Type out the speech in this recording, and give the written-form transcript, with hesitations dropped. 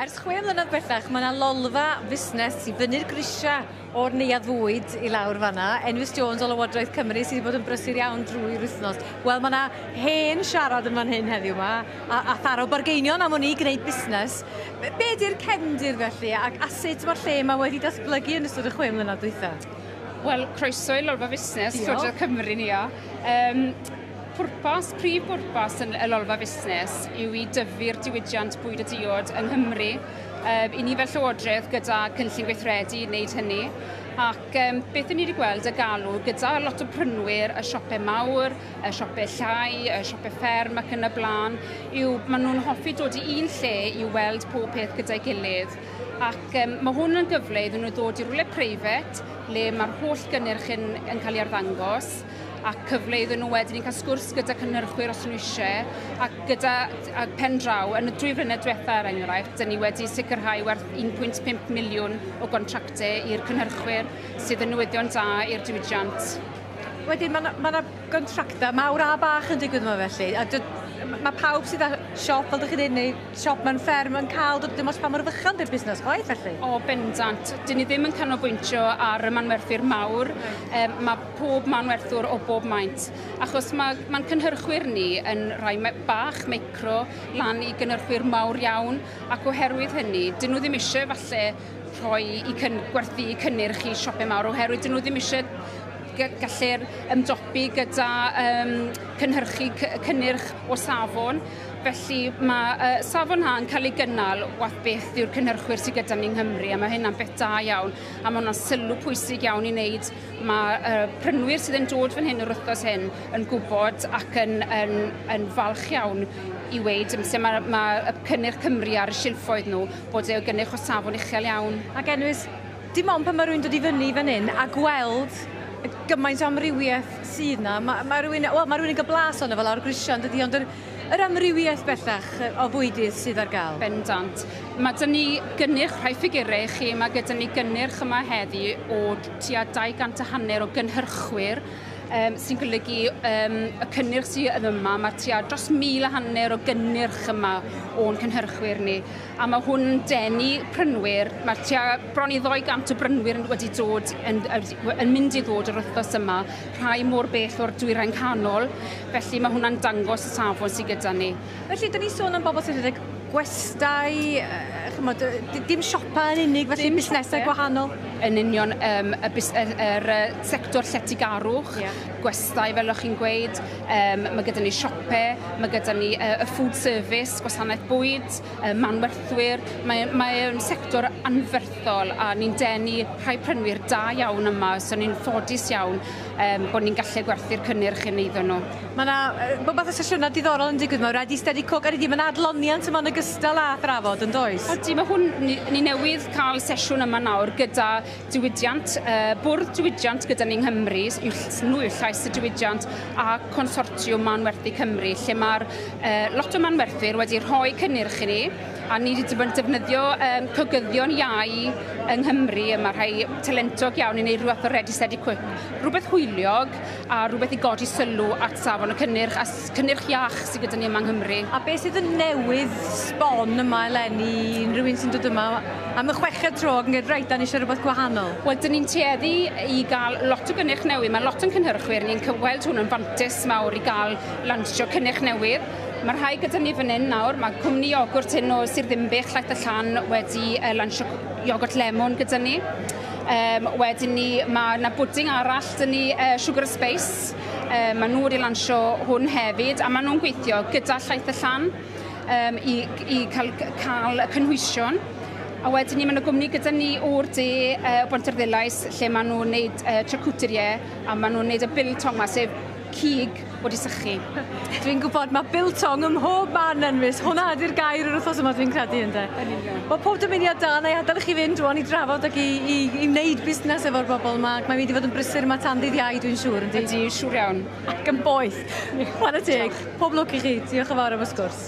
Ers 6 mlynedd bellach mae yna lolfa fusnes i fyny'r grisia o'r neuadd fwyd i lawr fanna. Enfys Jones o Lywodraeth Cymru sydd wedi bod yn brysur iawn drwy'r wythnos. Wel, mae yna hen siarad yn fan hyn heddiw yma, a tharo bargeinion am wn i gwneud busnes. Be di'r cefndir felly, a sut mae'r lle yma wedi datblygu yn ystod y 6 mlynedd dwytha? Wel, croeso i Lolfa Fusnes, Llywodraeth Cymru ni o. Prif bwrpas yn y Lolfa Fusnes yw i dyfu'r diwydiant bwyd a diod yng Nghymru. I ni fel Llywodraeth gyda cynllun gweithredu i wneud hynny. Ac beth ni wedi gweld y galw gyda lot o prynwyr, y siopau mawr, y siopau llai, y siopau fferm ac yn y blaen, yw maen nhw'n hoffi dod i un lle i weld pob peth gyda'i gilydd. Ac mae hwn yn gyfle iddyn nhw ddod i rywle preifat, le mae'r holl gynnyrch yn cael ei arddangos, a cyfle iddyn nhw wedyn i cael sgwrs gyda cynhyrchwyr os nhw eisiau, a gyda a pen draw, yn y 2 flynedd diwetha er enghraifft, dyn ni wedi sicrhau werth 1.5 miliwn o gontractau i'r cynhyrchwyr sydd yn newyddion da i'r diwydiant. Wedyn mae yna ma gontractau mawr a bach yn digwydd yma felly. A mae pawb sydd â siop, fel ydych chi'n dweud, neu siop mewn fferm yn cael dod, dim ots pa mor fychan di'r busnes chwaith felly. O, bendant. Dyn ni ddim yn canolbwyntio ar y manwerthwyr mawr. Mae pob manwerthwr o bob maint. Achos mae cynhyrchwyr ni yn rhai bach, micro, lan i gynhyrchwyr mawr iawn. Ac oherwydd hynny, dyn nhw ddim eisiau falle rhoi i gwerthu cynnyrch i siopau mawr, oherwydd dyn nhw ddim eisiau gallu'r ymdopi gyda cynhyrchu cynnyrch o safon. Felly mae safon ha yn cael ei gynnal wath beth yw'r cynhyrchwyr sydd gyda ni yng Nghymru, a mae hynna'n beth da iawn a mae hwnna'n sylw pwysig iawn i wneud. Mae prynwyr sydd yn dod fan hyn yr wythnos hyn yn gwybod ac yn falch iawn i weud lle mae y cynnyrch Cymru ar y silffoedd nhw bod e o gynnyrch o safon uchel iawn. Ac Enfys, dim ond pan mae rhywun dod i fyny fan hyn a gweld gymaint o amrywiaeth sydd na, ma rhywun, wel, ma rhywun yn cael blas ono fel lawr grisiau, yn dydi, ond yr amrywiaeth bellach o fwydydd sydd ar gael. Bendant. Mae 'da ni gynnyrch, rhai ffigurau i chi, mae gyda ni gynnyrch yma heddi o tua 250 o gynhyrchwyr sy'n golygu y cynnyrch sydd yma, mae tua dros 1,500 o gynnyrch yma o'n cynhyrchwyr ni. A mae hwn yn denu prynwyr, mae tua bron i 200 o brynwyr wedi dod, yn mynd i ddod yr wythnos yma, rhai mor bell o'r dwyrain canol, felly mae hwnna'n dangos y safon sydd gyda ni. Felly, dyn ni sôn am bobl sy'n rhedeg gwestai, chymod, dim siopa yn unig, felly dim busnesau gwahanol. Yn union, y sector lletygarwch, gwestai fel o'ch chi'n gweud, mae gyda ni siopau, mae gyda ni y food service, gwasanaeth bwyd, manwerthwyr. Mae sector anferthol a ni'n denu rhai prynwyr da iawn yma, so ni'n ffodus iawn bod ni'n gallu gwerthu'r cynnyrch yn iddyn nhw. Mae yna bob math o sesiynau diddorol yn digwydd. Mae Ready Steady Cook, a ddim yn adloniant yma yn ogystal â thrafod, yn does? Odi, mae hwn, ni newydd cael sesiwn yma nawr gyda diwydiant, bwrdd diwydiant gyda ni yng Nghymru, nhw yw llais y diwydiant, a consortiwm manwerthu Cymru, lle mae'r lot o manwerthwyr wedi rhoi cynnyrch i ni, a ni wedi bod yn defnyddio cogyddion iau yng Nghymru, a mae rhai talentog iawn i wneud rhywbeth o Ready Steady Cook. Rhywbeth hwyliog a rhywbeth i godi sylw at safon y cynnyrch, a cynnyrch iach sydd gyda ni yma yng Nghymru. A beth sydd yn newydd sbon yma eleni, unrhyw un sy'n dod yma am y chweched tro ac yn dweud, "Reit, da ni eisiau rhywbeth gwahanol"? Wel, dyn ni'n tueddu i gael lot o gynnyrch newydd. Mae lot o'n cynhyrchwyr, ni'n weld hwn yn fantais mawr i gael lansio cynnyrch newydd. Mae rhai gyda ni fan hyn nawr, mae cwmni iogwrt hyn o Sir Ddinbych, Llaeth y Llan, wedi lansio iogwrt lemon gyda ni. Wedyn ni, mae yna bwding arall 'da ni, Sugar Space. Mae nhw wedi lansio hwn hefyd, a maen nhw'n gweithio gyda Llaeth y Llan i cael y cynhwysion. A wedyn ni, mae yna gwmni gyda ni o'r de, Bontarddulais, lle maen nhw'n gwneud charcuterie, a maen nhw'n gwneud y biltong ma, sef cig wedi sychu. Dwi'n gwybod mae biltong ym mhob man, Enfys. Hwna ydy'r gair yr wythnos yma, dwi'n credu, ynde. Yn union. Wel, pob dymuniad da, na i adael i chi fynd rwan i drafod ac i wneud busnes efo'r bobl yma. Ac mae'n mynd i fod yn brysur yma tan ddydd Iau, dwi'n siŵr, yndi? Ydy, siŵr iawn. Ac yn boeth. Chwarae teg. Pob lwc i chi. Diolch yn fawr am y sgwrs.